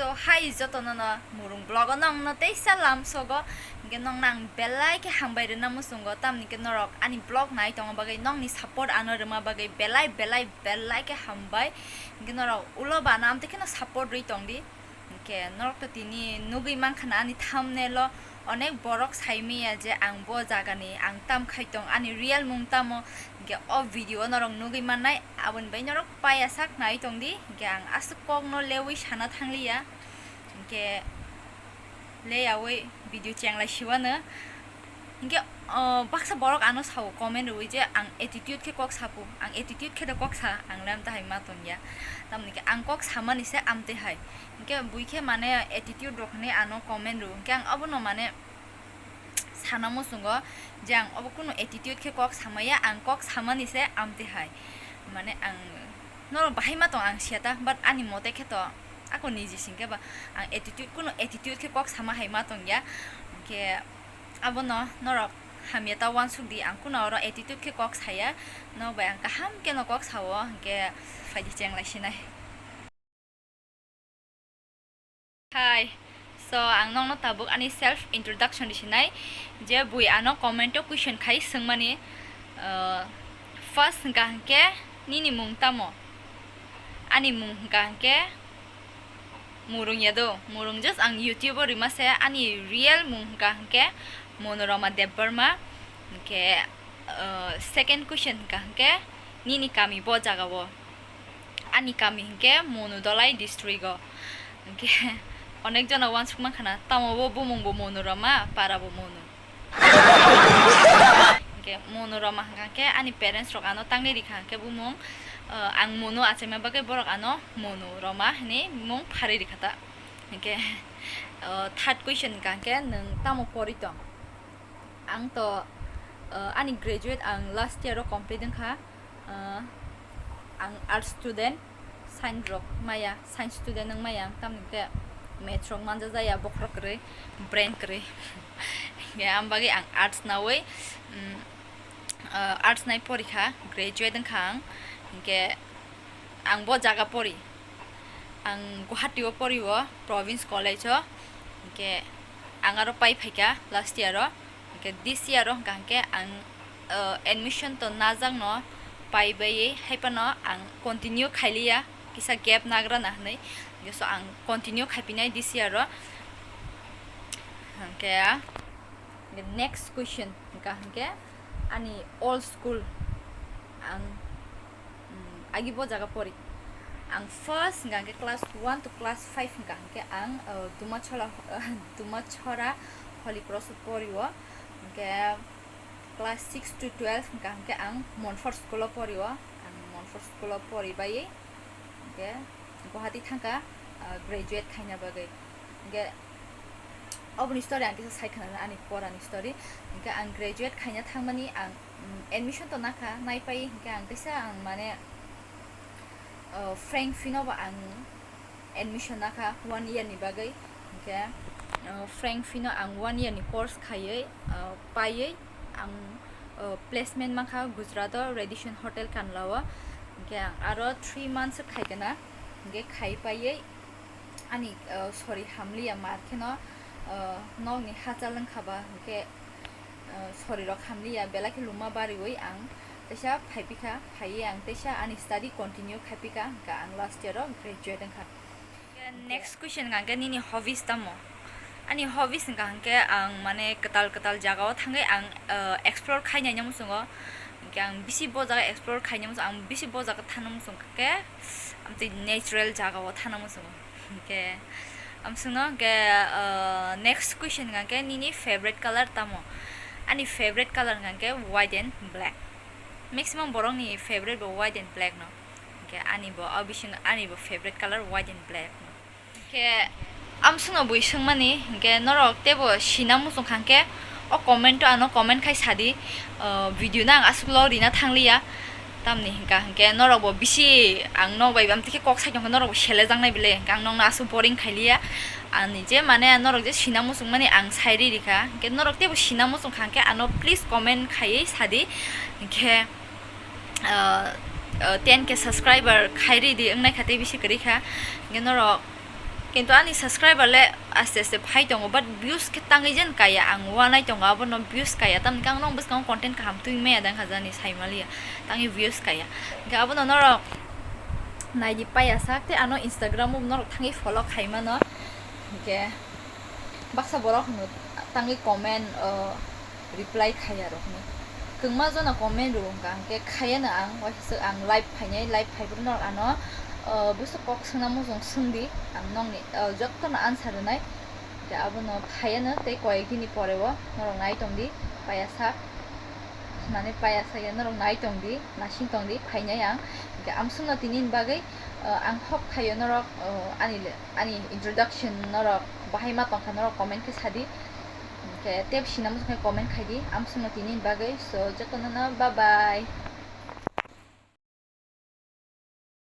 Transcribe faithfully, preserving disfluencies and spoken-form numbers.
So, hai jotono no Murung vlog o nong no teisa lamsogo, hingke nong nang belai khe hambai rwna muchungo, tamni khe norok ani vlog nai tongma bagwi, nongni support ano rwma bagwi belai belai belai khe hambai. Hingke norok ulo bana amtwi kheno support rwi tong di. Hingke norok to tini nugwi mankha na ani thumbnail o, onek borok sai maya je ang bo jagani ang tam khai tong, ani real mung tamo, hingke o video o norok nugwi mannai, aboni bai norok paya sak nai tong di, hingke ang aswk kok no lewi sana thangliya, hingke leyawi video chenglai siwano. Hingke, o, baksa borok ano sao comment rwui je ang attitude khe kok sapu, ang attitude khe do kok sa, ang le amtwi hai ma tongya. Tamni khe ang kok samani se amtwi hai. Hingke bui khe mane attitude rok hinui ano comment rw. Hingke ang abono mane sana muchungo je ang obo kunu attitude khe kok samaya, ang kok samani se amtwi hai. Mane ang norok bahai ma tong ang siya ta, but ani mote khe to ako niji singkhe ba ang attitude, kunu attitude khe kok sama hai ma tongya. Hingke abono norok hamya ta uansuk di, ang kunu oro attitude khe kok saya, nok bai ang kaham khe no kok sao, hingke phaidi chenglai sinai. Hi, so ang nokno tabuk ani self introduction di sinai, je bui ano comment o question khai swngmani, uh, first hingka hingke nini mung tamo? Ani mung hingka hingke Murung Yadav, Murung just ang YouTube o rima se, ani real mung hingka hingke Monorama Debbarma. Hingke, uh, second question hingka hingke nini kami bo jaga o? Ani kami hingke Monu Dolai district o. Hingke onek jona uansuk mankha na, tamo bo bumung bo Monorama, para bo Monu. Hingke Monorama hingka khe ani parents rok ano tangwi rikha, hingke bumung, uh, ang Monu achaima bagwi borok ano Monorama hinui mung pharwi rikha ta. Hingke, uh, third question hingka khe nwng tamo pori tong? Ang to, uh, ani graduate ang last year o complete wngkha. Ah, ang arts student, science rok maya, science student wng maya, ang tamni khe maths rok manja jaya, bokhorok kwrwi, brain kwrwi. Hingke ang bagwi ang arts naui, mm, ah, arts nai porikha, graduate wngkha ang. Hingke ang bo jaga pori, ang Guwahati o pori o, province college o. Hingke ang aro pai phaikha last year o. Hingke this year o hingka hingke ang, uh, admission to najak no pai baiwi, hai phano ang continue khailiya, kisa gap nagra na hinui, hingke so ang continue khaipinai this year o. Hingke next question hingka hingke ani old school ang Mm, agi bo jaga pori. Ang first hingka hingke class one to class five hingka hingke ang, uh, Dumachhola, Dumachhora Holy Cross o pori o. Hingke class six to twelve hingka hingke ang Monfort school o pori o. Ang Monfort school o pori bai hingke Guwahati thangka, uh, graduate khaina bagwi. Hingke oboni story ang kisa sai khna ani porani story. Hingke ang graduate khaina thangmani ang, mm, admission to nakha, naipai hingke ang teisa ang mane, uh, Frank Fino bo ang admission nakha one year ni bagwi. Hingke, uh, Frank Fino ang one year ni course khaiwi, uh, paiwi ang, uh, placement mankha Gujarat o Radisson Hotel Kandla o. Hingke ang aro three months khaikha na, hingke khai paiwi ani, uh, sori hamliya mar kheno, uh, nokni hachal wngkha ba, hingke, uh, sori rok hamliya, belai khe luma bariwi ang teisa phaipikha, phaiwi ang teisa ani study continue khaipikha, hingke ang last year o graduate wngkha. Next question hingka hingke nini hobbies tamo? Ani hobbies hingka hingke ang mane kwtal kwtal jaga o thangwi ang, uh, explore khainai no muchungo. Hingke ang bisi bo jaga explore khainai muchungo, ang bisi bo jaga thana muchungo khe amtwi natural jaga o thana muchungo. Hingke amsungno hingke, uh, next question hingka hingke nini favorite color tamo? Ani favorite color hingka hingke white and black. Maximum borokni favorite bo white and black no. Hingke ani bo, o bising ani bo favorite color white and black no. Hingke amsungno bui swngmani, hingke norok teibo sina muchung kha hingke o comment o ano comment khai sadi, uh, video no ang aswk lo rina thangliya. Tamni hingka hingke norok bo bisi ang nok bai bam tikhe kok sai tongkha, norok bo selejaknai bile, hingke ang nokno aswk boring khailiya. Ani je mane norok je sina muchung mani ang sai ri rikha, hingke norok teibo sina muchung kha hingke ano please comment khaiwi sadi, hingke, uh, uh, ten K subscriber khairi di wngnai kha tei bisi kwrwi kha, hingke norok Kintu ani subscriber le aste aste phai tongo, but views khe tangwi jen kaya, ang uanai tongo abono views kaya, tamni khe ang nong bwskango content kaham twi maya dang kha jani sai maliya, tangwi views kaya. Hwnkhe abono norok naidi paya sak tei ano Instagram o norok thangwi follow khai mano. Hwnkhe baksa borok hwno tangwi comment, o, reply khaiya rok hwnwi. Kwbangma jona comment rwo hwnkha, hwnkhe khaiya no ang, waisa swk ang live phainai, live phaiphuru norok ano, o, busu kok swngna muchung swngdi, ang nokni, o, jotono answer rwnai. Hwnkhe abono phaiya no tei koyek dini pore o norok nai tongdi, paya sak, mane paya sak ya norok nai tongdi, nasing tongdi, phainai ang. Hwnkhe amsukno tini ni bagwi, o, ang hok khaio norok, o, ani le-, ani introduction norok bahai ma tongkha norok comment khe sadi. Hwnkhe tep sinamo khe comment khaidi, amsukno tini ni bagwi. So, jotono no bye bye.